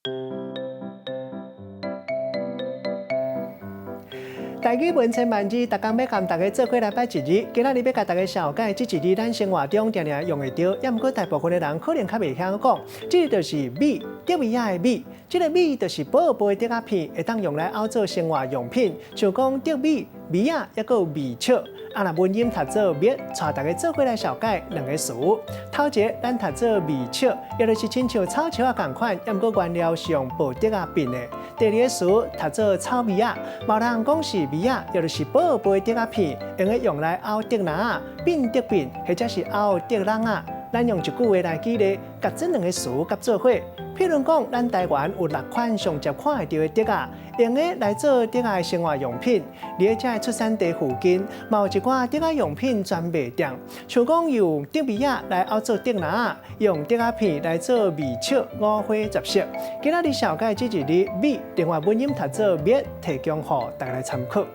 台語文千萬字，逐工欲共大家做伙來掰一字。今仔日欲共大家紹介這一字，咱生活中定定用會著，也毋過大部分的人可能較袂曉講。這個就是米，竹米仔的米。這個米就是薄薄的竹仔片，會當用來漚做生活用品，像講竹米、米仔，抑閣有米笑。啊，若文音讀做蜜，帶大家做伙來紹介兩个詞。頭一个咱讀做米笑，也就是親像草笑仔仝款，也毋過原料是用薄竹仔變的。第二个詞讀做草米仔，嘛有人講是米仔，也就是薄薄的竹仔片，用咧用來漚竹籃仔、變竹片，或者是漚竹籠仔。咱用一句話來舉例，共這兩个詞佮做伙。譬如講，咱台灣有六款上捷看會著的竹仔，用咧來做竹仔的生活用品。佇遮的出產地附近，嘛有一寡竹仔用品專賣店，像講用竹米仔來漚做竹籃仔，用竹仔片來做米笑，五花十色。今仔日紹介這一字米，另外文音讀做蜜，提供予大家來參考。